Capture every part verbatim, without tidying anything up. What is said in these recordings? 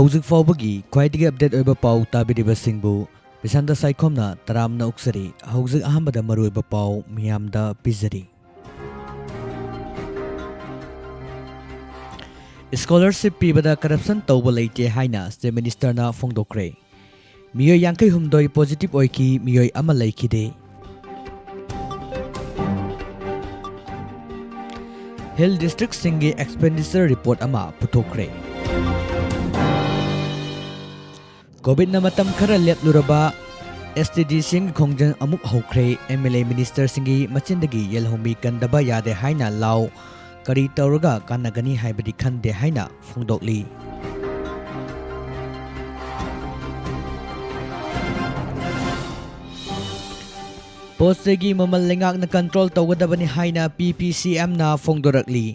ꯍꯧꯖꯤꯛ ꯐꯥꯎꯕꯒꯤ ꯈ꯭ꯋꯥꯏꯗꯒꯤ ꯑꯞꯗꯦꯠ ꯑꯣꯏꯕ ꯄꯥꯎ ꯇꯥꯕꯤꯔꯤꯕꯁꯤꯡꯕꯨ ꯕꯤꯁꯥꯟꯇ ꯁꯥꯏꯈꯣꯝꯅ ꯇꯔꯥꯝꯅ ꯑꯣꯛꯆꯔꯤ꯫ ꯍꯧꯖꯤꯛ ꯑꯍꯥꯟꯕꯗ ꯃꯔꯨꯑꯣꯏꯕ ꯄꯥꯎ ꯃꯤꯌꯥꯝꯗ ꯄꯤꯖꯔꯤ꯫ ꯁ꯭ꯀꯣꯂꯔꯁꯤꯞ ꯄꯤꯕꯗ ꯀꯔꯞꯁꯟ ꯇꯧꯕ ꯂꯩꯇꯦ ꯍꯥꯏꯅ ꯆꯤꯐ ꯃꯤꯅꯤꯁꯇꯔꯅ ꯐꯣꯡꯗꯣꯛꯈ꯭ꯔꯦ꯫ ꯃꯤꯑꯣꯏ ꯌꯥꯡꯈꯩ ꯍꯨꯝꯗꯣꯏ ꯄꯣꯖꯤꯇꯤꯚ ꯑꯣꯏꯈꯤ, ꯃꯤꯑꯣꯏ ꯑꯃ ꯂꯩꯈꯤꯗꯦ꯫ ꯍꯤꯜ ꯗꯤꯁꯇ꯭ꯔꯤꯛꯁꯤꯡꯒꯤ ꯑꯦꯛꯁꯄꯦꯟꯗꯤꯆꯔ ꯔꯤꯄꯣꯔꯠ ꯑꯃ ꯄꯨꯊꯣꯛꯈ꯭ꯔꯦ꯫ ꯀꯣꯚꯤꯗꯅ ꯃꯇꯝ ꯈꯔ ꯂꯦꯞꯂꯨꯔꯕ ꯑꯦꯁ ꯇꯤ ꯗꯤꯁꯤꯡꯒꯤ ꯈꯣꯡꯖꯪ ꯑꯃꯨꯛ ꯍꯧꯈ꯭ꯔꯦ꯫ ꯑꯦꯝ ꯑꯦꯜ ꯑꯦ ꯃꯤꯅꯤꯁꯇꯔꯁꯤꯡꯒꯤ ꯃꯆꯤꯟꯗꯒꯤ ꯌꯦꯜꯍꯧꯃꯤ ꯀꯟꯗꯕ ꯌꯥꯗꯦ ꯍꯥꯏꯅ ꯂꯥꯎ ꯀꯔꯤ ꯇꯧꯔꯒ ꯀꯥꯟꯅꯒꯅꯤ ꯍꯥꯏꯕꯗꯤ ꯈꯟꯗꯦ ꯍꯥꯏꯅ ꯐꯣꯡꯗꯣꯛꯂꯤ꯫ ꯄꯣꯠ ꯆꯩꯒꯤ ꯃꯃꯜ ꯂꯩꯉꯥꯛꯅ ꯀꯟꯇ꯭ꯔꯣꯜ ꯇꯧꯒꯗꯕꯅꯤ ꯍꯥꯏꯅ ꯄꯤ ꯄꯤ ꯁꯤ ꯑꯦꯝꯅ ꯐꯣꯡꯗꯣꯔꯛꯂꯤ꯫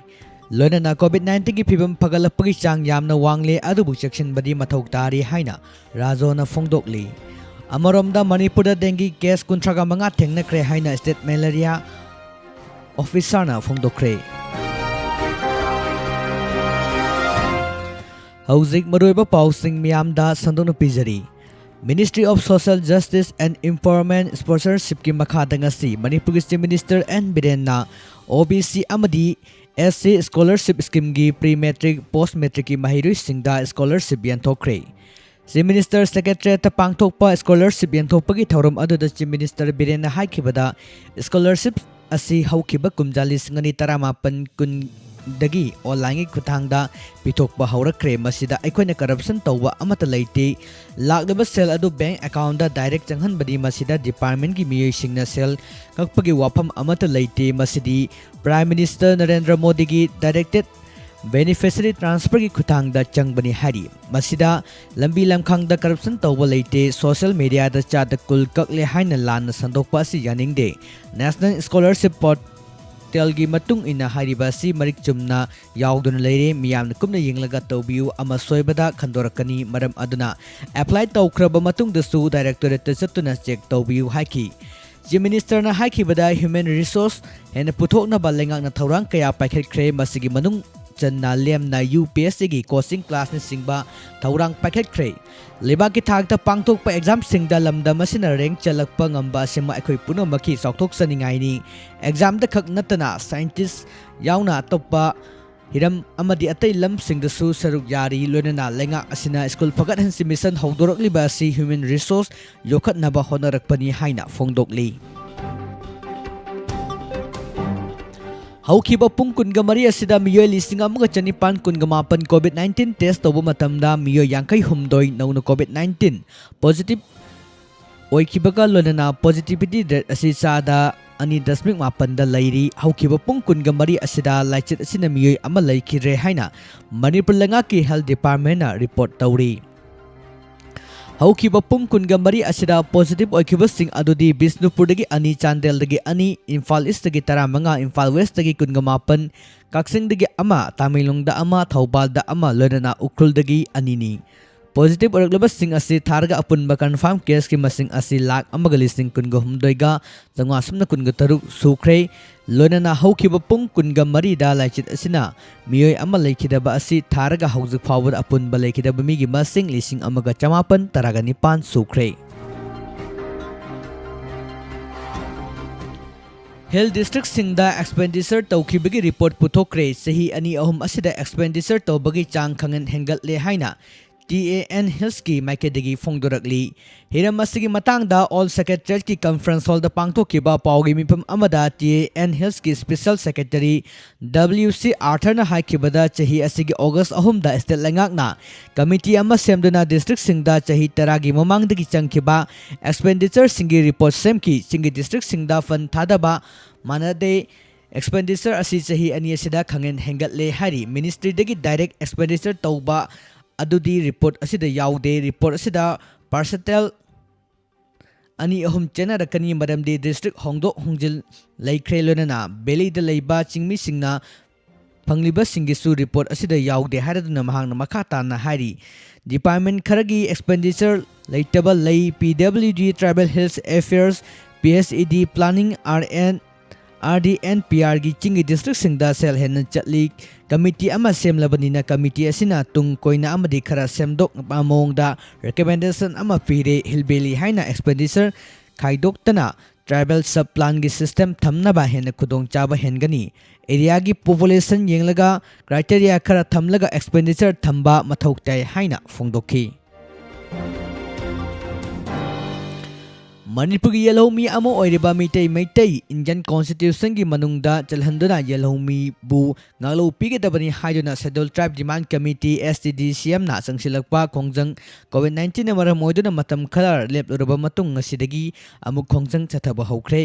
ꯂꯣꯏꯅꯅ ꯀꯣꯚꯤꯗ ꯅꯥꯏꯟꯇꯤꯟꯒꯤ ꯐꯤꯕꯝ ꯐꯒꯠꯂꯛꯄꯒꯤ ꯆꯥꯡ ꯌꯥꯝꯅ ꯋꯥꯡꯂꯦ, ꯑꯗꯨꯕꯨ ꯆꯦꯛꯁꯤꯟꯕꯗꯤ ꯃꯊꯧ ꯇꯥꯔꯤ ꯍꯥꯏꯅ ꯔꯥꯖꯣꯅ ꯐꯣꯡꯗꯣꯛꯂꯤ꯫ ꯑꯃꯔꯣꯝꯗ ꯃꯅꯤꯄꯨꯔꯗ ꯗꯦꯡꯒꯤ ꯀꯦꯁ ꯀꯨꯟꯊ꯭ꯔꯥꯒ ꯃꯉꯥ ꯊꯦꯡꯅꯈ꯭ꯔꯦ ꯍꯥꯏꯅ ꯁ꯭ꯇꯦꯠ ꯃꯦꯂꯦꯔꯤꯌꯥ ꯑꯣꯐꯤꯁꯥꯔꯅ ꯐꯣꯡꯗꯣꯛꯈ꯭ꯔꯦ꯫ ꯍꯧꯖꯤꯛ ꯃꯔꯨꯑꯣꯏꯕ ꯄꯥꯎꯁꯤꯡ ꯃꯤꯌꯥꯝꯗ ꯁꯟꯗꯣꯛꯅ ꯄꯤꯖꯔꯤ꯫ Ministry of Social Justice and Empowerment sponsorshipꯀꯤ ꯃꯈꯥꯗ ꯉꯁꯤ ꯃꯅꯤꯄꯨꯔꯒꯤ Chief Minister ꯑꯦꯟ ꯕꯤꯔꯦꯟꯅ ꯑꯣ ꯕꯤ ꯁꯤ ꯑꯃꯗꯤ S C scholarship schemeꯒꯤ pre matric, post matricꯀꯤ ꯃꯍꯩꯔꯣꯏꯁꯤꯡꯗ scholarship ꯌꯦꯟꯊꯣꯛꯈ꯭ꯔꯦ꯫ Chief Minister Secretariatꯇ ꯄꯥꯡꯊꯣꯛꯄ scholarship ꯌꯦꯟꯊꯣꯛꯄꯒꯤ ꯊꯧꯔꯝ ꯑꯗꯨꯗ Chief Minister ꯕꯤꯔꯦꯟꯅ ꯍꯥꯏꯈꯤꯕꯗ, scholarship ꯑꯁꯤ ꯍꯧꯈꯤꯕ ꯀꯨꯝꯖꯥ ꯂꯤꯁꯤꯡ ꯑꯅꯤ ꯇꯔꯥꯃꯥꯄꯟ ꯀꯨꯟꯗꯒꯤ onlineꯒꯤ ꯈꯨꯠꯊꯥꯡꯗ ꯄꯤꯊꯣꯛꯄ ꯍꯧꯔꯛꯈ꯭ꯔꯦ꯫ ꯃꯁꯤꯗ ꯑꯩꯈꯣꯏꯅ corruption ꯇꯧꯕ ꯑꯃꯠꯇ ꯂꯩꯇꯦ꯫ ꯂꯥꯛꯂꯤꯕ ꯁꯦꯜ ꯑꯗꯨ bank accountꯇ direct ꯆꯪꯍꯟꯕꯗꯤ ꯃꯁꯤꯗ departmentꯀꯤ ꯃꯤꯑꯣꯏꯁꯤꯡꯅ ꯁꯦꯜ ꯀꯛꯄꯒꯤ ꯋꯥꯐꯝ ꯑꯃꯠꯇ ꯂꯩꯇꯦ꯫ ꯃꯁꯤꯗꯤ Prime Minister ꯅꯔꯦꯟꯗ꯭ꯔ ꯃꯣꯗꯤꯒꯤ directed beneficiary transferꯒꯤ ꯈꯨꯠꯊꯥꯡꯗ ꯆꯪꯕꯅꯤ ꯍꯥꯏꯔꯤ꯫ ꯃꯁꯤꯗ ꯂꯝꯕꯤ ꯂꯝꯈꯥꯡꯗ corruption ꯇꯧꯕ ꯂꯩꯇꯦ꯫ Social mediaꯗ ꯆꯥꯗ ꯀꯨꯜ ꯀꯛꯂꯦ ꯍꯥꯏꯅ ꯂꯥꯟꯅ ꯁꯟꯗꯣꯛꯄ ꯑꯁꯤ ꯌꯥꯅꯤꯡꯗꯦ꯫ National Scholarship Portalꯒꯤ ꯃꯇꯨꯡ ꯏꯟꯅ ꯍꯥꯏꯔꯤꯕ ꯑꯁꯤ ꯃꯔꯤꯛ ꯆꯨꯝꯅ ꯌꯥꯎꯗꯨꯅ ꯂꯩꯔꯦ꯫ ꯃꯤꯌꯥꯝꯅ ꯀꯨꯞꯅ ꯌꯦꯡꯂꯒ ꯇꯧꯕꯤꯌꯨ꯫ ꯑꯃ ꯁꯣꯏꯕꯗ ꯈꯟꯗꯣꯔꯛꯀꯅꯤ꯫ ꯃꯔꯝ ꯑꯗꯨꯅ apply ꯇꯧꯈ꯭ꯔꯕ ꯃꯇꯨꯡꯗꯁꯨ directorateꯇ ꯆꯠꯇꯨꯅ check ꯇꯧꯕꯤꯌꯨ ꯍꯥꯏꯈꯤ꯫ Chief Ministerꯅ ꯍꯥꯏꯈꯤꯕꯗ, human resource ꯍꯦꯟꯅ ꯄꯨꯊꯣꯛꯅꯕ ꯂꯩꯉꯥꯛꯅ ꯊꯧꯔꯥꯡ ꯀꯌꯥ ꯄꯥꯏꯈꯠꯈ꯭ꯔꯦ꯫ ꯃꯁꯤꯒꯤ ꯃꯅꯨꯡ ꯆꯟꯅ ꯂꯦꯝꯅ ꯌꯨ ꯄꯤ ꯑꯦꯁ ꯁꯤꯒꯤ ꯀꯣꯆꯤꯡ ꯀ꯭ꯂꯥꯁꯅꯆꯤꯡꯕ ꯊꯧꯔꯥꯡ ꯄꯥꯏꯈꯠꯈ꯭ꯔꯦ꯫ ꯂꯩꯕꯥꯛꯀꯤ ꯊꯥꯛꯇ ꯄꯥꯡꯊꯣꯛꯄ ꯑꯦꯛꯖꯥꯝꯁꯤꯡꯗ ꯂꯝꯗꯝ ꯑꯁꯤꯅ ꯔꯦꯡꯛ ꯆꯜꯂꯛꯄ ꯉꯝꯕ ꯑꯁꯤꯃ ꯑꯩꯈꯣꯏ ꯄꯨꯝꯅꯃꯛꯀꯤ ꯆꯥꯎꯊꯣꯛꯆꯅꯤꯡꯉꯥꯏꯅꯤ꯫ ꯑꯦꯛꯖꯥꯝꯗ ꯈꯛ ꯅꯠꯇꯅ ꯁꯥꯏꯟꯇꯤꯁ ꯌꯥꯎꯅ ꯑꯇꯣꯞꯄ ꯍꯤꯔꯝ ꯑꯃꯗꯤ ꯑꯇꯩ ꯂꯝꯁꯤꯡꯗꯁꯨ ꯁꯔꯨꯛ ꯌꯥꯔꯤ꯫ ꯂꯣꯏꯅꯅ ꯂꯩꯉꯥꯛ ꯑꯁꯤꯅ ꯁ꯭ꯀꯨꯜ ꯐꯒꯠꯍꯟꯁꯤ ꯃꯤꯁꯟ ꯍꯧꯗꯣꯔꯛꯂꯤꯕ ꯑꯁꯤ ꯍ꯭ꯌꯨꯃꯦꯟ ꯔꯤꯁꯣꯔꯁ ꯌꯣꯛꯈꯠꯅꯕ ꯍꯣꯠꯅꯔꯛꯄꯅꯤ ꯍꯥꯏꯅ ꯐꯣꯡꯗꯣꯛꯂꯤ꯫ ꯍꯧꯈꯤꯕ ꯄꯨꯡ ꯀꯨꯟꯒ ꯃꯔꯤ ꯑꯁꯤꯗ ꯃꯤꯑꯣꯏ ꯂꯤꯁꯤꯡ ꯑꯃꯒ ꯆꯅꯤꯄꯥꯟ ꯀꯨꯟꯒ ꯃꯥꯄꯟ COVID nineteen test ꯇꯧꯕ ꯃꯇꯝꯗ ꯃꯤꯑꯣꯏ ꯌꯥꯡꯈꯩ ꯍꯨꯝꯗꯣꯏ ꯅꯧꯅ COVID nineteen positive ꯑꯣꯏꯈꯤꯕꯒ ꯂꯣꯏꯅꯅ positivity rate ꯑꯁꯤ ꯆꯥꯗ ꯑꯅꯤ ꯗꯁꯃꯤꯛ ꯃꯥꯄꯟꯗ ꯂꯩꯔꯤ꯫ ꯍꯧꯈꯤꯕ ꯄꯨꯡ ꯀꯨꯟꯒ ꯃꯔꯤ ꯑꯁꯤꯗ ꯂꯥꯏꯆꯠ ꯑꯁꯤꯅ ꯃꯤꯑꯣꯏ ꯑꯃ ꯂꯩꯈꯤꯗ꯭ꯔꯦ ꯍꯥꯏꯅ ꯃꯅꯤꯄꯨꯔ ꯂꯩꯉꯥꯛꯀꯤ health department ꯅ report ꯇꯧꯔꯤ꯫ ꯍꯧꯈꯤꯕ ꯄꯨꯡ ꯀꯨꯟꯒ ꯃꯔꯤ ꯑꯁꯤꯗ positive ꯑꯣꯏꯈꯤꯕꯁꯤꯡ ꯑꯗꯨꯗꯤ ꯕꯤꯁꯅꯨꯄꯨꯔꯗꯒꯤ ꯑꯅꯤ, ꯆꯥꯟꯗꯦꯜꯗꯒꯤ ꯑꯅꯤ, ꯏꯝꯐꯥꯜ ꯏꯁꯇꯒꯤ ꯇꯔꯥꯃꯉꯥ, ꯏꯝꯐꯥꯜ ꯋꯦꯁꯇꯒꯤ ꯀꯨꯟꯒ ꯃꯥꯄꯟ, ꯀꯛꯆꯤꯡꯗꯒꯤ ꯑꯃ, ꯇꯥꯃꯦꯡꯂꯣꯡꯗ ꯑꯃ, ꯊꯧꯕꯥꯜꯗ ꯑꯃ, ꯂꯣꯏꯅꯅ ꯎꯈ꯭ꯔꯨꯜꯗꯒꯤ ꯑꯅꯤꯅꯤ꯫ Positive ꯑꯣꯏꯔꯛꯂꯕꯁꯤꯡ ꯑꯁꯤ ꯊꯥꯔꯒ ꯑꯄꯨꯟꯕ confirm case ꯀꯤ ꯃꯁꯤꯡ ꯑꯁꯤ ꯂꯥꯈ ꯑꯃꯒ ꯂꯤꯁꯤꯡ ꯀꯨꯟꯒ ꯍꯨꯝꯗꯣꯏꯒ ꯆꯥꯝꯃꯉꯥ ꯁꯨꯞꯅ ꯀꯨꯟꯒ ꯇꯔꯨꯛ ꯁꯨꯈ꯭ꯔꯦ꯫ ꯂꯣꯏꯅꯅ ꯍꯧꯈꯤꯕ ꯄꯨꯡ ꯀꯨꯟꯒ ꯃꯔꯤꯗ ꯂꯥꯏꯆꯠ ꯑꯁꯤꯅ ꯃꯤꯑꯣꯏ ꯑꯃ ꯂꯩꯈꯤꯗꯕ ꯑꯁꯤ ꯊꯥꯔꯒ ꯍꯧꯖꯤꯛ ꯐꯥꯎꯕꯗ ꯑꯄꯨꯟꯕ ꯂꯩꯈꯤꯗꯕ ꯃꯤꯒꯤ ꯃꯁꯤꯡ ꯂꯤꯁꯤꯡ ꯑꯃꯒ ꯆꯃꯥꯄꯟ ꯇꯔꯥꯒ ꯅꯤꯄꯥꯟ ꯁꯨꯈ꯭ꯔꯦ꯫ Hill district ꯁꯤꯡꯗ expenditure ꯇꯧꯈꯤꯕꯒꯤ report ꯄꯨꯊꯣꯛꯈ꯭ꯔꯦ꯫ ꯆꯍꯤ ꯑꯅꯤ ꯑꯍꯨꯝ ꯑꯁꯤꯗ expenditure ꯇꯧꯕꯒꯤ ꯆꯥꯡ ꯈꯪꯍꯦꯟ ꯍꯦꯟꯒꯠꯂꯦ ꯍꯥꯏꯅ T A N Hills ꯀꯤ ꯃꯥꯏꯀꯩꯗꯒꯤ ꯐꯣꯡꯗꯣꯔꯛꯂꯤ꯫ ꯍꯤꯔꯝ ꯑꯁꯤꯒꯤ ꯃꯇꯥꯡꯗ All Secretariat ꯀꯤ conference hall ꯗ ꯄꯥꯡꯊꯣꯛꯈꯤꯕ ꯄꯥꯎꯒꯤ ꯃꯤꯐꯝ ꯑꯃꯗ T A N Hills ꯀꯤ special secretary W C Arthur ꯅ ꯍꯥꯏꯈꯤꯕꯗ, ꯆꯍꯤ ꯑꯁꯤꯒꯤ August ꯑꯍꯨꯝꯗ state ꯂꯩꯉꯥꯛꯅ committee ꯑꯃ ꯁꯦꯝꯗꯨꯅ district ꯁꯤꯡꯗ ꯆꯍꯤ ꯇꯔꯥꯒꯤ ꯃꯃꯥꯡꯗꯒꯤ ꯆꯪꯈꯤꯕ expenditure ꯁꯤꯡꯒꯤ report ꯁꯦꯝꯈꯤ꯫ ꯆꯤꯡꯒꯤ district ꯁꯤꯡꯗ fund ꯊꯥꯗꯕ ꯃꯥꯟꯅꯗꯦ꯫ Expenditure ꯑꯁꯤ ꯆꯍꯤ ꯑꯅꯤ ꯑꯁꯤꯗ ꯈꯪꯍꯦꯟ ꯍꯦꯟꯒꯠꯂꯦ ꯍꯥꯏꯔꯤ꯫ Ministry ꯗꯒꯤ direct expenditure ꯇꯧꯕ ꯑꯗꯨꯗꯤ report ꯑꯁꯤꯗ ꯌꯥꯎꯗꯦ꯫ Report ꯑꯁꯤꯗ percentile ꯑꯅꯤ ꯑꯍꯨꯝ ꯆꯦꯟꯅꯔꯛꯀꯅꯤ, ꯃꯔꯝꯗꯤ district ꯍꯣꯡꯗꯣꯛ ꯍꯣꯡꯖꯤꯟ ꯂꯩꯈ꯭ꯔꯦ, ꯂꯣꯏꯅꯅ valley ꯗ ꯂꯩꯕ ꯆꯤꯡꯃꯤꯁꯤꯡꯅ ꯐꯪꯂꯤꯕꯁꯤꯡꯒꯤꯁꯨ report ꯑꯁꯤꯗ ꯌꯥꯎꯗꯦ ꯍꯥꯏꯔꯗꯨꯅ ꯃꯍꯥꯛꯅ ꯃꯈꯥ ꯇꯥꯅ ꯍꯥꯏꯔꯤ꯫ Department ꯈꯔꯒꯤ expenditure ꯂꯩꯇꯕ ꯂꯩ꯫ P W D, Tribal Hills Affairs, P H E D, Planning, R and R D N P ꯑꯥꯔꯒꯤ ꯆꯤꯡꯒꯤ ꯗꯤꯁꯇ꯭ꯔꯤꯛꯁꯤꯡꯗ ꯁꯦꯜ ꯍꯦꯟꯅ ꯆꯠꯂꯤ꯫ ꯀꯃꯤꯇꯤ ꯑꯃ ꯁꯦꯝꯂꯕꯅꯤꯅ ꯀꯃꯤꯇꯤ ꯑꯁꯤꯅ ꯇꯨꯡ ꯀꯣꯏꯅ ꯑꯃꯗꯤ ꯈꯔ ꯁꯦꯝꯗꯣꯛꯅꯕ ꯃꯑꯣꯡꯗ ꯔꯤꯀꯃꯦꯟꯗꯦꯁꯟ ꯑꯃ ꯄꯤꯔꯦ꯫ ꯍꯤꯜ ꯚꯦꯂꯤ ꯍꯥꯏꯅ ꯑꯦꯛꯁꯄꯦꯟꯗꯤꯆꯔ ꯈꯥꯏꯗꯣꯛꯇꯅ ꯇ꯭ꯔꯥꯏꯕꯦꯜ ꯁꯕ ꯄ꯭ꯂꯥꯟꯒꯤ ꯁꯤꯁꯇꯦꯝ ꯊꯝꯅꯕ ꯍꯦꯟꯅ ꯈꯨꯗꯣꯡꯆꯥꯕ ꯍꯦꯟꯒꯅꯤ꯫ ꯑꯦꯔꯤꯌꯥꯒꯤ ꯄꯣꯄꯨꯂꯦꯁꯟ ꯌꯦꯡꯂꯒ ꯀ꯭ꯔꯥꯏꯇꯦꯔꯤꯌꯥ ꯈꯔ ꯊꯝꯂꯒ ꯑꯦꯛꯁꯄꯦꯟꯗꯤꯆꯔ ꯊꯝꯕ ꯃꯊꯧ ꯇꯥꯏ ꯍꯥꯏꯅ ꯐꯣꯡꯗꯣꯛꯈꯤ꯫ ꯃꯅꯤꯄꯨꯔꯒꯤ ꯌꯦꯜꯍꯧꯃꯤ ꯑꯃ ꯑꯣꯏꯔꯤꯕ ꯃꯤꯇꯩ ꯃꯩꯇꯩ ꯏꯟꯗꯤꯌꯟ ꯀꯣꯟꯁꯇꯤꯇ꯭ꯌꯨꯁꯟꯒꯤ ꯃꯅꯨꯡꯗ ꯆꯜꯍꯟꯗꯨꯅ ꯌꯦꯜꯍꯧꯃꯤꯕꯨ ꯉꯥꯛꯂꯧ ꯄꯤꯒꯗꯕꯅꯤ ꯍꯥꯏꯗꯨꯅ ꯁꯦꯗ꯭ꯌꯨꯜ ꯇ꯭ꯔꯥꯏꯕ ꯗꯤꯃꯥꯟ ꯀꯃꯤꯇꯤ, ꯑꯦꯁ ꯇꯤ ꯗꯤ ꯁꯤ ꯑꯦꯝꯅ ꯆꯪꯁꯤꯜꯂꯛꯄ ꯈꯣꯡꯖꯪ ꯀꯣꯚꯤꯗ ꯅꯥꯏꯟꯇꯤꯟꯅ ꯃꯔꯝ ꯑꯣꯏꯗꯨꯅ ꯃꯇꯝ ꯈꯔ ꯂꯦꯞꯂꯨꯔꯕ ꯃꯇꯨꯡ ꯉꯁꯤꯗꯒꯤ ꯑꯃꯨꯛ ꯈꯣꯡꯖꯪ ꯆꯠꯊꯕ ꯍꯧꯈ꯭ꯔꯦ꯫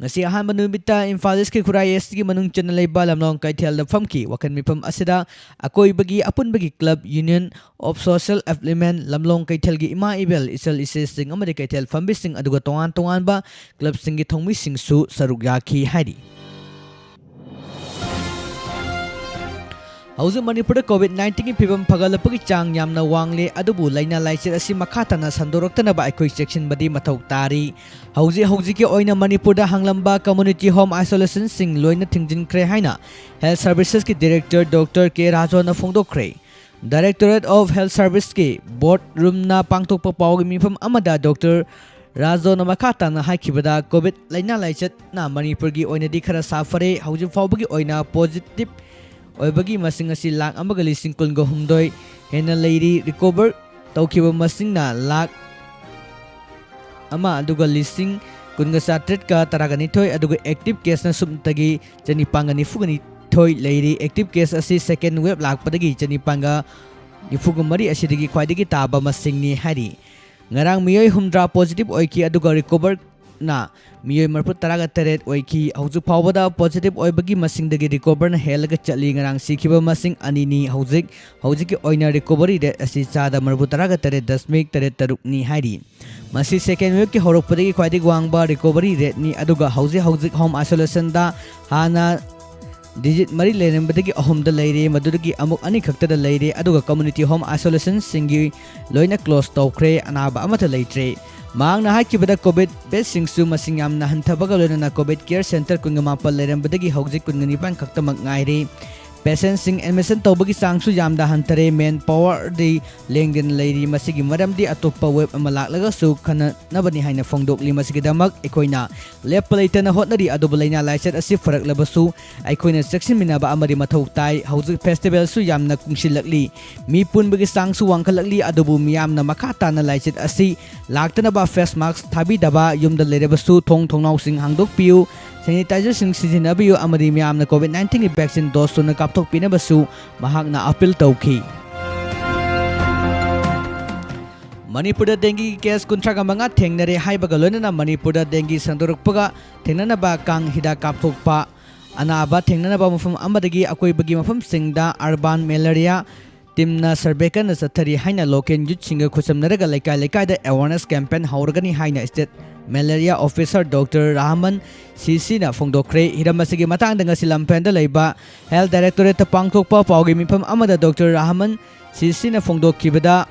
ꯉꯁꯤ ꯑꯍꯥꯟꯕ ꯅꯨꯃꯤꯠꯇ ꯏꯝꯐꯥꯜ ꯏꯁꯀꯤ ꯈꯨꯔꯥꯏ ꯑꯦꯁꯀꯤ ꯃꯅꯨꯡ ꯆꯟꯅ ꯂꯩꯕ ꯂꯝꯂꯣꯡ ꯀꯩꯊꯦꯜꯗ ꯐꯝꯈꯤ꯫ ꯋꯥꯀꯠ ꯃꯤꯐꯝ ꯑꯁꯤꯗ ꯑꯀꯣꯏꯕꯒꯤ ꯑꯄꯨꯟꯕꯒꯤ ꯀ꯭ꯂꯕ, ꯌꯨꯅꯤꯌꯟ ꯑꯣꯐ ꯁꯣꯁꯤꯌꯦꯜ ꯑꯦꯐ꯭ꯂꯨꯌꯦꯟ, ꯂꯝꯂꯣꯡ ꯀꯩꯊꯦꯜꯒꯤ ꯏꯃꯥ ꯏꯕꯦꯜ, ꯏꯆꯜ ꯏꯆꯦꯁꯤꯡ ꯑꯃꯗꯤ ꯀꯩꯊꯦꯜ ꯐꯝꯕꯤꯁꯤꯡ, ꯑꯗꯨꯒ ꯇꯣꯉꯥꯟ ꯇꯣꯉꯥꯟꯕ ꯀ꯭ꯂꯕꯁꯤꯡꯒꯤ ꯊꯧꯃꯤꯁꯤꯡꯁꯨ ꯁꯔꯨꯛ ꯌꯥꯈꯤ ꯍꯥꯏꯔꯤ꯫ ꯍꯧꯖꯤꯛ ꯃꯅꯤꯄꯨꯔꯗ ꯀꯣꯚꯤꯗ ꯅꯥꯏꯟꯇꯤꯟꯒꯤ ꯐꯤꯕꯝ ꯐꯒꯠꯂꯛꯄꯒꯤ ꯆꯥꯡ ꯌꯥꯝꯅ ꯋꯥꯡꯂꯦ, ꯑꯗꯨꯕꯨ ꯂꯥꯏꯅꯥ ꯂꯥꯏꯆꯠ ꯑꯁꯤ ꯃꯈꯥ ꯇꯥꯅ ꯁꯟꯗꯣꯔꯛꯇꯅꯕ ꯑꯩꯈꯣꯏ ꯆꯦꯛꯁꯤꯟꯕꯗꯤ ꯃꯊꯧ ꯇꯥꯔꯤ꯫ ꯍꯧꯖꯤꯛ ꯍꯧꯖꯤꯛꯀꯤ ꯑꯣꯏꯅ ꯃꯅꯤꯄꯨꯔꯗ ꯍꯥꯡꯂꯝꯕ ꯀꯝꯃ꯭ꯌꯨꯅꯤꯇꯤ ꯍꯣꯝ ꯑꯥꯏꯁꯣꯂꯦꯁꯟꯁꯤꯡ ꯂꯣꯏꯅ ꯊꯤꯡꯖꯤꯟꯈ꯭ꯔꯦ ꯍꯥꯏꯅ ꯍꯦꯜꯊ ꯁꯔꯚꯤꯁꯦꯁꯀꯤ ꯗꯤꯔꯦꯛꯇꯔ ꯗꯣꯛꯇꯔ ꯀꯦ ꯔꯥꯖꯣꯅ ꯐꯣꯡꯗꯣꯛꯈ꯭ꯔꯦ꯫ ꯗꯥꯏꯔꯦꯛꯇꯣꯔꯦꯠ ꯑꯣꯐ ꯍꯦꯜꯊ ꯁꯔꯚꯤꯁꯀꯤ ꯕꯣꯔꯗ ꯔꯨꯝꯅ ꯄꯥꯡꯊꯣꯛꯄ ꯄꯥꯎꯒꯤ ꯃꯤꯐꯝ ꯑꯃꯗ ꯗꯣꯛꯇꯔ ꯔꯥꯖꯣꯅ ꯃꯈꯥ ꯇꯥꯅ ꯍꯥꯏꯈꯤꯕꯗ, ꯀꯣꯚꯤꯗ ꯂꯥꯏꯅꯥ ꯂꯥꯏꯆꯠꯅ ꯃꯅꯤꯄꯨꯔꯒꯤ ꯑꯣꯏꯅꯗꯤ ꯈꯔ ꯁꯥꯐꯔꯦ꯫ ꯍꯧꯖꯤꯛ ꯐꯥꯎꯕꯒꯤ ꯑꯣꯏꯅ ꯄꯣꯖꯤꯇꯤꯚ ꯑꯣꯏꯕꯒꯤ ꯃꯁꯤꯡ ꯑꯁꯤ ꯂꯥꯈ ꯑꯃꯒ ꯂꯤꯁꯤꯡ ꯀꯨꯟꯒ ꯍꯨꯝꯗꯣꯏ ꯍꯦꯟꯅ ꯂꯩꯔꯤ꯫ ꯔꯤꯀꯣꯚꯔ ꯇꯧꯈꯤꯕ ꯃꯁꯤꯡꯅ ꯂꯥꯈ ꯑꯃ ꯑꯗꯨꯒ ꯂꯤꯁꯤꯡ ꯀꯨꯟꯒ ꯆꯥꯇ꯭ꯔꯦꯠꯀ ꯇꯔꯥꯒ ꯅꯤꯊꯣꯏ, ꯑꯗꯨꯒ ꯑꯦꯛꯇꯤꯚ ꯀꯦꯁꯅ ꯁꯨꯞꯅꯇꯒꯤ ꯆꯅꯤꯄꯥꯟꯒ ꯅꯤꯐꯨꯒ ꯅꯤꯊꯣꯏ ꯂꯩꯔꯤ꯫ ꯑꯦꯛꯇꯤꯚ ꯀꯦꯁ ꯑꯁꯤ ꯁꯦꯀꯦꯟ ꯋꯦꯕ ꯂꯥꯛꯄꯗꯒꯤ ꯆꯅꯤꯄꯥꯟꯒ ꯅꯤꯐꯨꯒ ꯃꯔꯤ ꯑꯁꯤꯗꯒꯤ ꯈ꯭ꯋꯥꯏꯗꯒꯤ ꯇꯥꯕ ꯃꯁꯤꯡꯅꯤ ꯍꯥꯏꯔꯤ꯫ ꯉꯔꯥꯡ ꯃꯤꯑꯣꯏ ꯍꯨꯝꯗ꯭ꯔꯥ ꯄꯣꯖꯤꯇꯤꯚ ꯑꯣꯏꯈꯤ, ꯑꯗꯨꯒ ꯔꯤꯀꯣꯚꯔꯅ ꯃꯤꯑꯣꯏ ꯃꯔꯤꯐꯨ ꯇꯔꯥꯒ ꯇꯔꯦꯠ ꯑꯣꯏꯈꯤ꯫ ꯍꯧꯖꯤꯛ ꯐꯥꯎꯕꯗ ꯄꯣꯖꯤꯇꯤꯚ ꯑꯣꯏꯕꯒꯤ ꯃꯁꯤꯡꯗꯒꯤ ꯔꯤꯀꯣꯚꯔꯅ ꯍꯦꯜꯂꯒ ꯆꯠꯂꯤ꯫ ꯉꯔꯥꯡ ꯁꯤꯈꯤꯕ ꯃꯁꯤꯡ ꯑꯅꯤꯅꯤ꯫ ꯍꯧꯖꯤꯛ ꯍꯧꯖꯤꯛꯀꯤ ꯑꯣꯏꯅ ꯔꯤꯀꯣꯚꯔꯤ ꯔꯦꯠ ꯑꯁꯤ ꯆꯥꯗ ꯃꯔꯤꯐꯨ ꯇꯔꯥꯒ ꯇꯔꯦꯠ ꯗꯁꯃꯤꯛ ꯇꯔꯦꯠ ꯇꯔꯨꯛꯅꯤ ꯍꯥꯏꯔꯤ꯫ ꯃꯁꯤ ꯁꯦꯀꯦꯟ ꯋꯦꯕꯀꯤ ꯍꯧꯔꯛꯄꯗꯒꯤ ꯈ꯭ꯋꯥꯏꯗꯒꯤ ꯋꯥꯡꯕ ꯔꯤꯀꯣꯚꯔꯤ ꯔꯦꯠꯅꯤ, ꯑꯗꯨꯒ ꯍꯧꯖꯤꯛ ꯍꯧꯖꯤꯛ ꯍꯣꯝ ꯑꯥꯏꯁꯣꯂꯦꯁꯟꯗ ꯍꯥꯟꯅ ꯗꯤꯖꯤꯠ ꯃꯔꯤ ꯂꯩꯔꯝꯕꯗꯒꯤ ꯑꯍꯨꯝꯗ ꯂꯩꯔꯦ, ꯃꯗꯨꯗꯒꯤ ꯑꯃꯨꯛ ꯑꯅꯤꯈꯛꯇꯗ ꯂꯩꯔꯦ, ꯑꯗꯨꯒ community home isolationꯁꯤꯡꯒꯤ ꯂꯣꯏꯅ close ꯇꯧꯈ꯭ꯔꯦ, ꯑꯅꯥꯕ ꯑꯃꯠꯇ ꯂꯩꯇ꯭ꯔꯦ꯫ ꯃꯍꯥꯛꯅ ꯍꯥꯏꯈꯤꯕꯗ, COVID bedꯁꯤꯡꯁꯨ ꯃꯁꯤꯡ ꯌꯥꯝꯅ ꯍꯟꯊꯕꯒ ꯂꯣꯏꯅꯅ COVID care centre ꯀꯨꯟꯒ ꯃꯥꯄꯟ ꯂꯩꯔꯝꯕꯗꯒꯤ ꯍꯧꯖꯤꯛ ꯀꯨꯟꯒ ꯅꯤꯄꯥꯟ ꯈꯛꯇꯃꯛ ꯉꯥꯏꯔꯦ꯫ Patientꯁꯤꯡ admission ꯇꯧꯕꯒꯤ ꯆꯥꯡꯁꯨ ꯌꯥꯝꯅ ꯍꯟꯊꯔꯦ꯫ Man powerꯗꯤ ꯂꯦꯡꯗꯅ ꯂꯩꯔꯤ꯫ ꯃꯁꯤꯒꯤ ꯃꯔꯝꯗꯤ ꯑꯇꯣꯞꯄ wave ꯑꯃ ꯂꯥꯛꯂꯒꯁꯨ ꯈꯟꯅꯅꯕꯅꯤ ꯍꯥꯏꯅ ꯐꯣꯡꯗꯣꯛꯂꯤ꯫ ꯃꯁꯤꯒꯤꯗꯃꯛ ꯑꯩꯈꯣꯏꯅ ꯂꯦꯞꯄ ꯂꯩꯇꯅ ꯍꯣꯠꯅꯔꯤ, ꯑꯗꯨꯕꯨ ꯂꯥꯏꯅꯥ ꯂꯥꯏꯆꯠ ꯑꯁꯤ ꯐꯔꯛꯂꯕꯁꯨ ꯑꯩꯈꯣꯏꯅ ꯆꯦꯛꯁꯤꯟꯃꯤꯟꯅꯕ ꯑꯃꯗꯤ ꯃꯊꯧ ꯇꯥꯏ꯫ ꯍꯧꯖꯤꯛ festivalꯁꯨ ꯌꯥꯝꯅ ꯀꯨꯡꯁꯤꯜꯂꯛꯂꯤ꯫ ꯃꯤ ꯄꯨꯟꯕꯒꯤ ꯆꯥꯡꯁꯨ ꯋꯥꯡꯈꯠꯂꯛꯂꯤ, ꯑꯗꯨꯕꯨ ꯃꯤꯌꯥꯝꯅ ꯃꯈꯥ ꯇꯥꯅ ꯂꯥꯏꯆꯠ ꯑꯁꯤ ꯂꯥꯛꯇꯅꯕ face mask ꯊꯥꯕꯤꯗꯕ, ꯌꯨꯝꯗ ꯂꯩꯔꯕꯁꯨ ꯊꯣꯡ ꯊꯣꯡꯅꯥꯎꯁꯤꯡ ꯍꯥꯡꯗꯣꯛꯄꯤꯌꯨ, sanitizerꯁꯤꯡ ꯁꯤꯖꯤꯟꯅꯕꯤꯌꯨ ꯑꯃꯗꯤ ꯃꯤꯌꯥꯝꯅ COVID nineteenꯒꯤ vaccine dose ꯁꯨꯅ ꯀꯥꯞꯊꯣꯛꯄꯤꯅꯕꯁꯨ ꯃꯍꯥꯛꯅ appeal ꯇꯧꯈꯤ꯫ ꯃꯅꯤꯄꯨꯔꯗ dengueꯒꯤ case ꯀꯨꯟꯊ꯭ꯔꯥꯒ ꯃꯉꯥ ꯊꯦꯡꯅꯔꯦ ꯍꯥꯏꯕꯒ ꯂꯣꯏꯅꯅ ꯃꯅꯤꯄꯨꯔꯗ dengue ꯁꯟꯗꯣꯔꯛꯄꯒ ꯊꯦꯡꯅꯅꯕ ꯀꯥꯡ ꯍꯤꯗꯥꯛ ꯀꯥꯞꯊꯣꯛꯄ, ꯑꯅꯥꯕ ꯊꯦꯡꯅꯅꯕ ꯃꯐꯝ ꯑꯃꯗꯒꯤ ꯑꯀꯣꯏꯕꯒꯤ ꯃꯐꯝꯁꯤꯡꯗ urban malaria teamꯅ survey ꯀꯟꯅ ꯆꯠꯊꯔꯤ ꯍꯥꯏꯅ local youthꯁꯤꯡꯒ ꯈꯨꯠꯁꯝꯅꯔꯒ ꯂꯩꯀꯥꯏ ꯂꯩꯀꯥꯏꯗ awareness campaign ꯍꯧꯔꯒꯅꯤ ꯍꯥꯏꯅ state malaria officer Doctor Raman ꯁꯤ ꯁꯤꯅ ꯐꯣꯡꯗꯣꯛꯈ꯭ꯔꯦ꯫ ꯍꯤꯔꯝ ꯑꯁꯤꯒꯤ ꯃꯇꯥꯡꯗ ꯉꯁꯤ ꯂꯝꯐꯦꯜꯗ ꯂꯩꯕ Health Directorateꯇ ꯄꯥꯡꯊꯣꯛꯄ ꯄꯥꯎꯒꯤ ꯃꯤꯐꯝ ꯑꯃꯗ Doctor ꯔꯥꯍꯃꯟ ꯁꯤ ꯁꯤꯅ ꯐꯣꯡꯗꯣꯛꯈꯤꯕꯗ,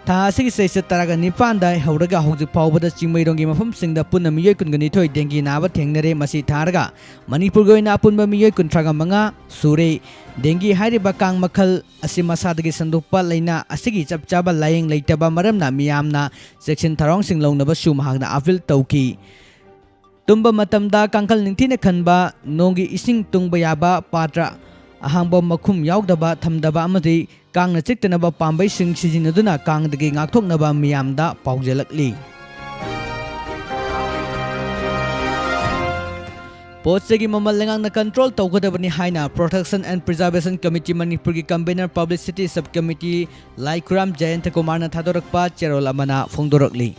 ꯊꯥ ꯑꯁꯤꯒꯤ ꯆꯩꯆꯠ ꯇꯔꯥꯒ ꯅꯤꯄꯥꯟꯗ ꯍꯧꯔꯒ ꯍꯧꯖꯤꯛ ꯐꯥꯎꯕꯗ ꯆꯤꯡꯃꯩꯔꯣꯡꯒꯤ ꯃꯐꯝꯁꯤꯡꯗ ꯄꯨꯟꯅ ꯃꯤꯑꯣꯏ ꯀꯨꯟꯒ ꯅꯤꯊꯣꯏ dengue ꯅꯥꯕ ꯊꯦꯡꯅꯔꯦ꯫ ꯃꯁꯤ ꯊꯥꯔꯒ ꯃꯅꯤꯄꯨꯔꯒꯤ ꯑꯣꯏꯅ ꯑꯄꯨꯟꯕ ꯃꯤꯑꯣꯏ ꯀꯨꯟꯊ꯭ꯔꯥꯒ ꯃꯉꯥ ꯁꯨꯔꯦ꯫ Dengue ꯍꯥꯏꯔꯤꯕ ꯀꯥꯡ ꯃꯈꯜ ꯑꯁꯤ ꯃꯁꯥꯗꯒꯤ ꯁꯟꯗꯣꯛꯄ ꯂꯥꯏꯅꯥ ꯑꯁꯤꯒꯤ ꯆꯞ ꯆꯥꯕ ꯂꯥꯌꯦꯡ ꯂꯩꯇꯕ ꯃꯔꯝꯅ ꯃꯤꯌꯥꯝꯅ ꯆꯦꯛꯁꯤꯟ ꯊꯧꯔꯥꯡꯁꯤꯡ ꯂꯧꯅꯕꯁꯨ ꯃꯍꯥꯛꯅ appeal ꯇꯧꯈꯤ꯫ ꯇꯨꯝꯕ ꯃꯇꯝꯗ ꯀꯥꯡꯈꯜ ꯅꯤꯡꯊꯤꯅ ꯈꯟꯕ, ꯅꯣꯡꯒꯤ ꯏꯁꯤꯡ ꯇꯨꯡꯕ ꯌꯥꯕ ꯄꯥꯇ꯭ꯔ ꯑꯍꯥꯡꯕ ꯃꯈꯨꯝ ꯌꯥꯎꯗꯕ ꯊꯝꯗꯕ ꯑꯃꯗꯤ ꯀꯥꯡꯅ ꯆꯤꯛꯇꯅꯕ ꯄꯥꯝꯕꯩꯁꯤꯡ ꯁꯤꯖꯤꯟꯅꯗꯨꯅ ꯀꯥꯡꯗꯒꯤ ꯉꯥꯛꯊꯣꯛꯅꯕ ꯃꯤꯌꯥꯝꯗ ꯄꯥꯎꯖꯦꯜꯂꯛꯂꯤ꯫ ꯄꯣꯠ ꯆꯩꯒꯤ ꯃꯃꯜ ꯂꯩꯉꯥꯛꯅ control ꯇꯧꯒꯗꯕꯅꯤ ꯍꯥꯏꯅ Protection and Preservation Committee ꯃꯅꯤꯄꯨꯔꯒꯤ convener Publicity Sub Committee ꯂꯥꯏꯈꯨꯔꯥꯝ ꯖꯌꯟꯇ ꯀꯨꯃꯥꯔꯅ ꯊꯥꯗꯣꯔꯛꯄ ꯆꯦꯔꯣꯜ ꯑꯃꯅ ꯐꯣꯡꯗꯣꯔꯛꯂꯤ꯫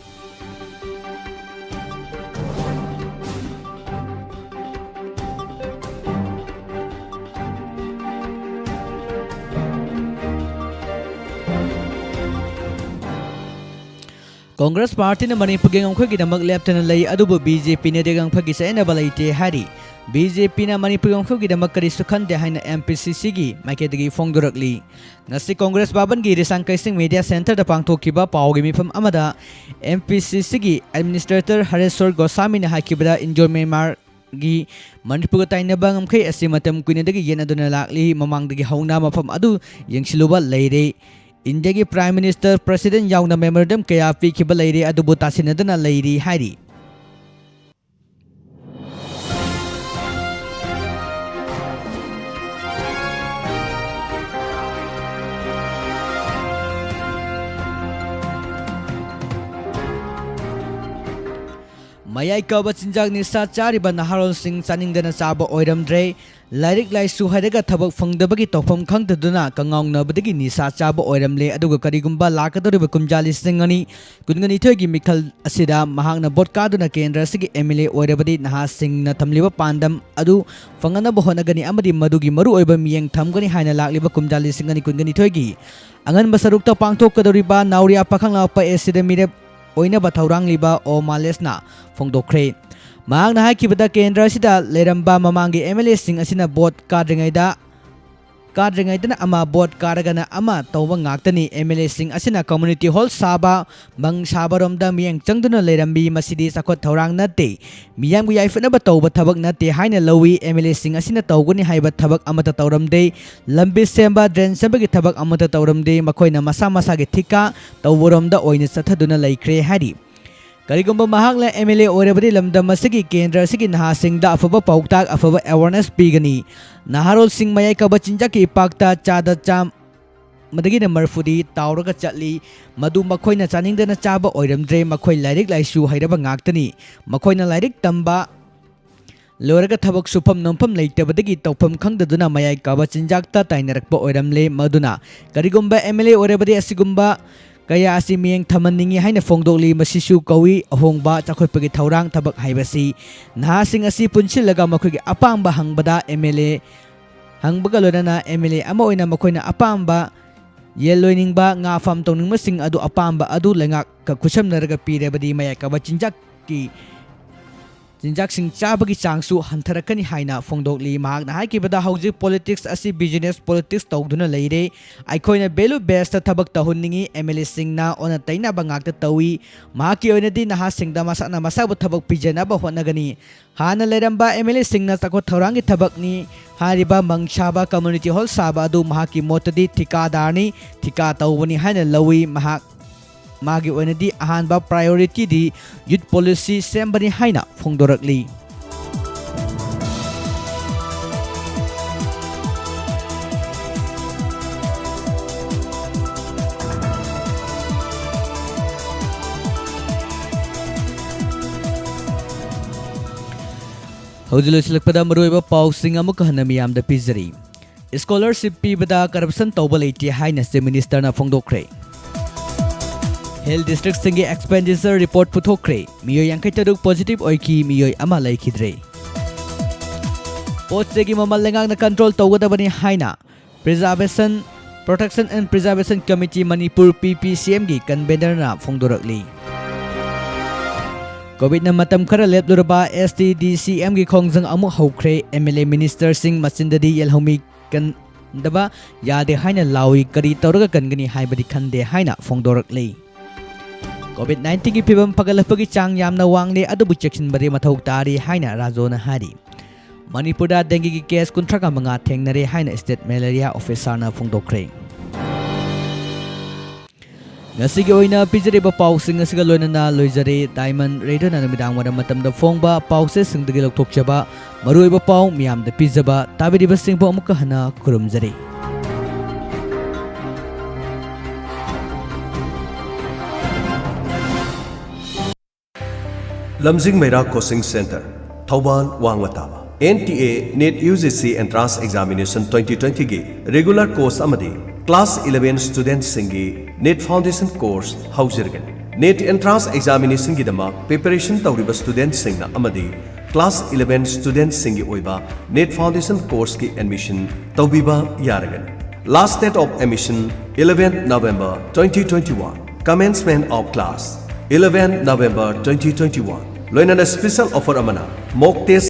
Congress partyꯅ ꯃꯅꯤꯄꯨꯔꯒꯤ ꯉꯝꯈꯩꯒꯤꯗꯃꯛ ꯂꯦꯞꯇꯅ ꯂꯩ, ꯑꯗꯨꯕꯨ BJPꯅꯗꯤ ꯉꯝꯈꯩꯒꯤ ꯆꯌꯦꯠꯅꯕ ꯂꯩꯇꯦ ꯍꯥꯏꯔꯤ꯫ ꯕꯤ ꯖꯦ ꯄꯤꯅ ꯃꯅꯤꯄꯨꯔ ꯉꯝꯈꯩꯒꯤꯗꯃꯛ ꯀꯔꯤꯁꯨ ꯈꯟꯗꯦ ꯍꯥꯏꯅ ꯑꯦꯝ ꯄꯤ ꯁꯤ ꯁꯤꯒꯤ ꯃꯥꯏꯀꯩꯗꯒꯤ ꯐꯣꯡꯗꯣꯔꯛꯂꯤ꯫ ꯉꯁꯤ ꯀꯣꯡꯒ꯭ꯔꯦꯁ ꯚꯕꯟꯒꯤ ꯔꯤꯁꯥꯡ ꯀꯩꯁꯤꯡ ꯃꯦꯗꯤꯌꯥ ꯁꯦꯟꯇꯔꯗ ꯄꯥꯡꯊꯣꯛꯈꯤꯕ ꯄꯥꯎꯒꯤ ꯃꯤꯐꯝ ꯑꯃꯗ ꯑꯦꯝ ꯄꯤ ꯁꯤ ꯁꯤꯒꯤ ꯑꯦꯗꯃꯤꯅꯤꯁꯇ꯭ꯔꯦꯇꯔ ꯍꯔꯦꯁ꯭ꯋꯔ ꯒꯣꯁꯥꯃꯤꯅ ꯍꯥꯏꯈꯤꯕꯗ, ꯏꯟꯗꯣ ꯃ꯭ꯌꯥꯟꯃꯥꯔꯒꯤ ꯃꯅꯤꯄꯨꯔꯒ ꯇꯥꯏꯅꯕ ꯉꯝꯈꯩ ꯑꯁꯤ ꯃꯇꯝ ꯀꯨꯏꯅꯗꯒꯤ ꯌꯦꯠꯅꯗꯨꯅ ꯂꯥꯛꯂꯤ꯫ ꯃꯃꯥꯡꯗꯒꯤ ꯍꯧꯅ ꯃꯐꯝ ꯑꯗꯨ ꯌꯦꯡꯁꯤꯜꯂꯨꯕ ꯂꯩꯔꯦ꯫ ꯏꯟꯗꯤꯌꯥꯒꯤ ꯄ꯭ꯔꯥꯏꯝ ꯃꯤꯅꯤꯁꯇꯔ, ꯄ꯭ꯔꯦꯁꯤꯗꯦꯟꯠ ꯌꯥꯎꯅ ꯃꯦꯃꯣꯔꯦꯟꯗꯝ ꯀꯌꯥ ꯄꯤꯈꯤꯕ ꯂꯩꯔꯦ, ꯑꯗꯨꯕꯨ ꯇꯥꯁꯤꯟꯅꯗꯅ ꯂꯩꯔꯤ ꯍꯥꯏꯔꯤ꯫ ꯃꯌꯥꯏ ꯀꯥꯕ ꯆꯤꯟꯖꯥꯛ ꯅꯤꯁꯥ ꯆꯥꯔꯤꯕ ꯅꯍꯥꯔꯣꯜꯁꯤꯡ ꯆꯥꯅꯤꯡꯗꯅ ꯆꯥꯕ ꯑꯣꯏꯔꯝꯗ꯭ꯔꯦ꯫ ꯂꯥꯏꯔꯤꯛ ꯂꯥꯏꯁꯨ ꯍꯩꯔꯒ ꯊꯕꯛ ꯐꯪꯗꯕꯒꯤ ꯇꯧꯐꯝ ꯈꯪꯗꯗꯨꯅ ꯀꯉꯥꯎꯅꯕꯗꯒꯤ ꯅꯤꯁꯥ ꯆꯥꯕ ꯑꯣꯏꯔꯝꯂꯦ꯫ ꯑꯗꯨꯒ ꯀꯔꯤꯒꯨꯝꯕ ꯂꯥꯛꯀꯗꯧꯔꯤꯕ ꯀꯨꯝꯖꯥ ꯂꯤꯁꯤꯡ ꯑꯅꯤ ꯀꯨꯟꯒ ꯅꯤꯊꯣꯏꯒꯤ ꯃꯤꯈꯜ ꯑꯁꯤꯗ ꯃꯍꯥꯛꯅ ꯚꯣꯠ ꯀꯥꯗꯨꯅ ꯀꯦꯟꯗ꯭ꯔ ꯑꯁꯤꯒꯤ ꯑꯦꯝ ꯑꯦꯜ ꯑꯦ ꯑꯣꯏꯔꯕꯗꯤ, ꯅꯍꯥꯁꯤꯡꯅ ꯊꯝꯂꯤꯕ ꯄꯥꯟꯗꯝ ꯑꯗꯨ ꯐꯪꯅꯅꯕ ꯍꯣꯠꯅꯒꯅꯤ ꯑꯃꯗꯤ ꯃꯗꯨꯒꯤ ꯃꯔꯨꯑꯣꯏꯕ ꯃꯤꯠꯌꯦꯡ ꯊꯝꯒꯅꯤ ꯍꯥꯏꯅ ꯂꯥꯛꯂꯤꯕ ꯀꯨꯝꯖꯥ ꯂꯤꯁꯤꯡ ꯑꯅꯤ ꯀꯨꯟꯒ ꯅꯤꯊꯣꯏꯒꯤ ꯑꯉꯟꯕ ꯁꯔꯨꯛꯇ ꯄꯥꯡꯊꯣꯛꯀꯗꯧꯔꯤꯕ ꯅꯥꯎꯔꯤꯌꯥ ꯄꯥꯈꯪꯂꯥꯛꯄ ꯑꯦ ꯁꯤꯗ ꯃꯤꯔꯦꯞ ꯑꯣꯏꯅꯕ ꯊꯧꯔꯥꯡꯂꯤꯕ ꯑꯣ ꯃꯥꯂꯦꯁꯅ ꯐꯣꯡꯗꯣꯛꯈ꯭ꯔꯦ꯫ ꯃꯍꯥꯛꯅ ꯍꯥꯏꯈꯤꯕꯗ, ꯀꯦꯟꯗ꯭ꯔ ꯑꯁꯤꯗ ꯂꯩꯔꯝꯕ ꯃꯃꯥꯡꯒꯤ ꯑꯦꯝ ꯑꯦꯜ ꯑꯦꯁꯤꯡ ꯑꯁꯤꯅ ꯚꯣꯠ ꯀꯥꯗ꯭ꯔꯤꯉꯩꯗ, ꯀꯥꯗ꯭ꯔꯤꯉꯩꯗꯅ ꯑꯃ, ꯚꯣꯠ ꯀꯥꯔꯒꯅ ꯑꯃ ꯇꯧꯕ ꯉꯥꯛꯇꯅꯤ꯫ ꯑꯦꯝ ꯑꯦꯜ ꯑꯦꯁꯤꯡ ꯑꯁꯤꯅ ꯀꯝꯃ꯭ꯌꯨꯅꯤꯇꯤ ꯍꯣꯜ ꯁꯥꯕ, ꯕꯪ ꯁꯥꯕꯔꯣꯝꯗ ꯃꯤꯠꯌꯦꯡ ꯆꯪꯗꯨꯅ ꯂꯩꯔꯝꯃꯤ꯫ ꯃꯁꯤꯗꯤ ꯆꯥꯎꯈꯠ ꯊꯧꯔꯥꯡ ꯅꯠꯇꯦ, ꯃꯤꯌꯥꯝꯒꯤ ꯌꯥꯏꯐꯅꯕ ꯇꯧꯕ ꯊꯕꯛ ꯅꯠꯇꯦ ꯍꯥꯏꯅ ꯂꯧꯏ꯫ ꯑꯦꯝ ꯑꯦꯜ ꯑꯦꯁꯤꯡ ꯑꯁꯤꯅ ꯇꯧꯒꯅꯤ ꯍꯥꯏꯕ ꯊꯕꯛ ꯑꯃꯠꯇ ꯇꯧꯔꯝꯗꯦ꯫ ꯂꯝꯕꯤ ꯁꯦꯝꯕ, ꯗ꯭ꯔꯦꯟ ꯁꯦꯝꯕꯒꯤ ꯊꯕꯛ ꯑꯃꯠꯇ ꯇꯧꯔꯝꯗꯦ꯫ ꯃꯈꯣꯏꯅ ꯃꯁꯥ ꯃꯁꯥꯒꯤ ꯊꯤꯀꯥ ꯇꯧꯕꯔꯣꯝꯗ ꯑꯣꯏꯅ ꯆꯠꯊꯗꯨꯅ ꯂꯩꯈ꯭ꯔꯦ ꯍꯥꯏꯔꯤ꯫ ꯀꯔꯤꯒꯨꯝꯕ ꯃꯍꯥꯛꯅ ꯑꯦꯝ ꯑꯦꯜ ꯑꯦ ꯑꯣꯏꯔꯕꯗꯤ, ꯂꯝꯗꯝ ꯑꯁꯤꯒꯤ ꯀꯦꯟꯗ꯭ꯔ ꯑꯁꯤꯒꯤ ꯅꯍꯥꯁꯤꯡꯗ ꯑꯐꯕ ꯄꯥꯎꯇꯥꯛ, ꯑꯐꯕ ꯑꯦꯋꯥꯔꯅꯦꯁ ꯄꯤꯒꯅꯤ꯫ ꯅꯍꯥꯔꯣꯜꯁꯤꯡ ꯃꯌꯥꯏ ꯀꯥꯕ ꯆꯤꯟꯖꯥꯛꯀꯤ ꯏꯄꯥꯛꯇ ꯆꯥꯗ ꯆꯥꯝꯃꯗꯒꯤꯅ ꯃꯔꯤꯐꯨꯗꯤ ꯇꯥꯎꯔꯒ ꯆꯠꯂꯤ꯫ ꯃꯗꯨ ꯃꯈꯣꯏꯅ ꯆꯥꯅꯤꯡꯗꯅ ꯆꯥꯕ ꯑꯣꯏꯔꯝꯗ꯭ꯔꯦ꯫ ꯃꯈꯣꯏ ꯂꯥꯏꯔꯤꯛ ꯂꯥꯏꯁꯨ ꯍꯩꯔꯕ ꯉꯥꯛꯇꯅꯤ꯫ ꯃꯈꯣꯏꯅ ꯂꯥꯏꯔꯤꯛ ꯇꯝꯕ ꯂꯣꯏꯔꯒ ꯊꯕꯛ ꯁꯨꯐꯝ ꯅꯣꯝꯐꯝ ꯂꯩꯇꯕꯗꯒꯤ ꯇꯧꯐꯝ ꯈꯪꯗꯗꯨꯅ ꯃꯌꯥꯏ ꯀꯥꯕ ꯆꯤꯟꯖꯥꯛꯇ ꯇꯥꯏꯅꯔꯛꯄ ꯑꯣꯏꯔꯝꯂꯦ꯫ ꯃꯗꯨꯅ ꯀꯔꯤꯒꯨꯝꯕ ꯑꯦꯝ ꯑꯦꯜ ꯑꯦ ꯑꯣꯏꯔꯕꯗꯤ ꯑꯁꯤꯒꯨꯝꯕ ꯀꯌꯥ ꯑꯁꯤ ꯃꯤꯠꯌꯦꯡ ꯊꯝꯍꯟꯅꯤꯡꯏ ꯍꯥꯏꯅ ꯐꯣꯡꯗꯣꯛꯂꯤ꯫ ꯃꯁꯤꯁꯨ ꯀꯧꯏ ꯑꯍꯣꯡꯕ ꯆꯥꯎꯈꯠꯄꯒꯤ ꯊꯧꯔꯥꯡ ꯊꯕꯛ ꯍꯥꯏꯕꯁꯤ꯫ ꯅꯍꯥꯁꯤꯡ ꯑꯁꯤ ꯄꯨꯟꯁꯤꯜꯂꯒ ꯃꯈꯣꯏꯒꯤ ꯑꯄꯥꯝꯕ ꯍꯪꯕꯗ ꯑꯦꯝ ꯑꯦꯜ ꯑꯦ ꯍꯪꯕꯒ ꯂꯣꯏꯅꯅ ꯑꯦꯝ ꯑꯦꯜ ꯑꯦ ꯑꯃ ꯑꯣꯏꯅ ꯃꯈꯣꯏꯅ ꯑꯄꯥꯝꯕ ꯌꯦꯟ ꯂꯣꯏꯅꯤꯡꯕ, ꯉꯥ ꯐꯥꯝ ꯇꯧꯅꯤꯡꯕꯁꯤꯡ ꯑꯗꯨ ꯑꯄꯥꯝꯕ ꯑꯗꯨ ꯂꯩꯉꯥꯛꯀ ꯈꯨꯠꯁꯝꯅꯔꯒ ꯄꯤꯔꯕꯗꯤ ꯃꯌꯥꯏ ꯀꯥꯕ ꯆꯤꯟꯖꯥꯛꯀꯤ ꯆꯤꯟꯖꯥꯛꯁꯤꯡ ꯆꯥꯕꯒꯤ ꯆꯥꯡꯁꯨ ꯍꯟꯊꯔꯛꯀꯅꯤ ꯍꯥꯏꯅ ꯐꯣꯡꯗꯣꯛꯂꯤ꯫ ꯃꯍꯥꯛꯅ ꯍꯥꯏꯈꯤꯕꯗ, ꯍꯧꯖꯤꯛ politics ꯑꯁꯤ business politics ꯇꯧꯗꯨꯅ ꯂꯩꯔꯦ꯫ ꯑꯩꯈꯣꯏꯅ value based ꯊꯕꯛ ꯇꯧꯍꯟꯅꯤꯡꯏ꯫ M L A ꯁꯤꯡꯅ ꯑꯣꯟꯅ ꯇꯩꯅꯕ ꯉꯥꯛꯇ ꯇꯧꯏ꯫ ꯃꯍꯥꯛꯀꯤ ꯑꯣꯏꯅꯗꯤ ꯅꯍꯥꯁꯤꯡꯗ ꯃꯁꯥꯅ ꯃꯁꯥꯕꯨ ꯊꯕꯛ ꯄꯤꯖꯅꯕ ꯍꯣꯠꯅꯒꯅꯤ꯫ ꯍꯥꯟꯅ ꯂꯩꯔꯝꯕ M L A ꯁꯤꯡꯅ ꯆꯥꯎꯈꯠ ꯊꯧꯔꯥꯡꯒꯤ ꯊꯕꯛꯅꯤ ꯍꯥꯏꯔꯤꯕ ꯃꯪ ꯁꯥꯕ community hall ꯁꯥꯕ ꯑꯗꯨ ꯃꯍꯥꯛꯀꯤ ꯃꯣꯠꯇꯗꯤ ꯊꯤꯀꯥꯗꯥꯔꯅꯤ, ꯊꯤꯀꯥ ꯇꯧꯕꯅꯤ ꯍꯥꯏꯅ ꯂꯧꯏ꯫ ꯃꯍꯥꯛ ꯃꯥꯒꯤ ꯑꯣꯏꯅꯗꯤ ꯑꯍꯥꯟꯕ priority ꯗꯤ youth policy ꯁꯦꯝꯕꯅꯤ ꯍꯥꯏꯅ ꯐꯣꯡꯗꯣꯔꯛꯂꯤ꯫ ꯍꯧꯖꯤꯛ ꯂꯣꯏꯁꯤꯜꯂꯛꯄꯗ ꯃꯔꯨꯑꯣꯏꯕ ꯄꯥꯎꯁꯤꯡ ꯑꯃꯨꯛꯀ ꯍꯟꯅ ꯃꯤꯌꯥꯝꯗ ꯄꯤꯖꯔꯤ꯫ Scholarship ꯄꯤꯕꯗ corruption ꯇꯧꯕ ꯂꯩꯇꯦ ꯍꯥꯏꯅ Chief Minister ꯅ ꯐꯣꯡꯗꯣꯛꯈ꯭ꯔꯦ꯫ Health district ꯁꯤꯡꯒꯤ expenditure report ꯄꯨꯊꯣꯛꯈ꯭ꯔꯦ꯫ ꯃꯤꯑꯣꯏ ꯌꯥꯡꯈꯩ ꯇꯔꯨꯛ positive ꯑꯣꯏꯈꯤ, ꯃꯤꯑꯣꯏ ꯑꯃ ꯂꯩꯈꯤꯗ꯭ꯔꯦ꯫ ꯄꯣꯠ ꯆꯩꯒꯤ ꯃꯃꯜ ꯂꯩꯉꯥꯛꯅ control ꯇꯧꯒꯗꯕꯅꯤ ꯍꯥꯏꯅ Preservation, Protection and Preservation Committee Manipur, P P C M ꯒꯤ convener ꯅ ꯐꯣꯡꯗꯣꯔꯛꯂꯤ꯫ Covid ꯅ ꯃꯇꯝ ꯈꯔ ꯂꯦꯞꯂꯨꯔꯕ S T D C M ꯒꯤ ꯈꯣꯡꯖꯪ ꯑꯃꯨꯛ ꯍꯧꯈ꯭ꯔꯦ꯫ M L A minister ꯁꯤꯡ ꯃꯆꯤꯟꯗꯗꯤ ꯌꯦꯜꯍꯧꯃꯤ ꯀꯟꯗꯕ ꯌꯥꯗꯦ ꯍꯥꯏꯅ ꯂꯥꯎꯏ꯫ ꯀꯔꯤ ꯇꯧꯔꯒ ꯀꯟꯒꯅꯤ ꯍꯥꯏꯕꯗꯤ ꯈꯟꯗꯦ ꯍꯥꯏꯅ ꯐꯣꯡꯗꯣꯔꯛꯂꯤ꯫ Covid nineteen ꯒꯤ ꯐꯤꯕꯝ ꯐꯒꯠꯂꯛꯄꯒꯤ ꯆꯥꯡ ꯌꯥꯝꯅ ꯋꯥꯡꯂꯦ, ꯑꯗꯨꯕꯨ ꯆꯦꯛꯁꯤꯟꯕꯗꯤ ꯃꯊꯧ ꯇꯥꯔꯤ ꯍꯥꯏꯅ ꯔꯥꯖꯣꯅ ꯍꯥꯏꯔꯤ꯫ ꯃꯅꯤꯄꯨꯔꯗ dengue ꯒꯤ case ꯀꯨꯟꯊ꯭ꯔꯥꯒ ꯃꯉꯥ ꯊꯦꯡꯅꯔꯦ ꯍꯥꯏꯅ state malaria officer ꯅ ꯐꯣꯡꯗꯣꯛꯈ꯭ꯔꯦ꯫ ꯉꯁꯤꯒꯤ ꯑꯣꯏꯅ ꯄꯤꯖꯔꯤꯕ ꯄꯥꯎꯁꯤꯡ ꯑꯁꯤꯒ ꯂꯣꯏꯅꯅ ꯂꯣꯏꯖꯔꯦ꯫ Diamond Radio ꯅ ꯅꯨꯃꯤꯗꯥꯡ ꯋꯥꯏꯔꯝ ꯃꯇꯝꯗ ꯐꯣꯡꯕ ꯄꯥꯎꯆꯦꯁꯤꯡꯗꯒꯤ ꯂꯧꯊꯣꯛꯆꯕ ꯃꯔꯨꯑꯣꯏꯕ ꯄꯥꯎ ꯃꯤꯌꯥꯝꯗ ꯄꯤꯖꯕ ꯇꯥꯕꯤꯔꯤꯕꯁꯤꯡꯕꯨ ꯑꯃꯨꯛꯀ ꯍꯟꯅ ꯈꯨꯔꯨꯝꯖꯔꯤ꯫ ꯂꯝꯖꯤꯡ ꯃꯩꯔꯥ Coaching Centre, ꯊꯧꯕꯥꯜ, ꯋꯥꯡꯃ ꯇꯥꯕ꯫ N T A NEET U G C Entrance Examination twenty twenty ꯒꯤ regular course ꯑꯃꯗꯤ class eleven student ꯁꯤꯡꯒꯤ NEET Foundation course ꯍꯧꯖꯔꯒꯅꯤ꯫ NEET Entrance Examination ꯒꯤꯗꯃꯛ preparation ꯇꯧꯔꯤꯕ student ꯁꯤꯡꯅ ꯑꯃꯗꯤ class eleven student ꯁꯤꯡꯒꯤ ꯑꯣꯏꯕ NEET Foundation course ꯀꯤ admission ꯇꯧꯕꯤꯕ ꯌꯥꯔꯒꯅꯤ꯫ Last date of admission eleventh November twenty twenty-one. Commencement of class eleventh November twenty twenty-one. ꯂꯣꯏꯅꯅ special offer ꯑꯃꯅ, ꯃꯣꯛ test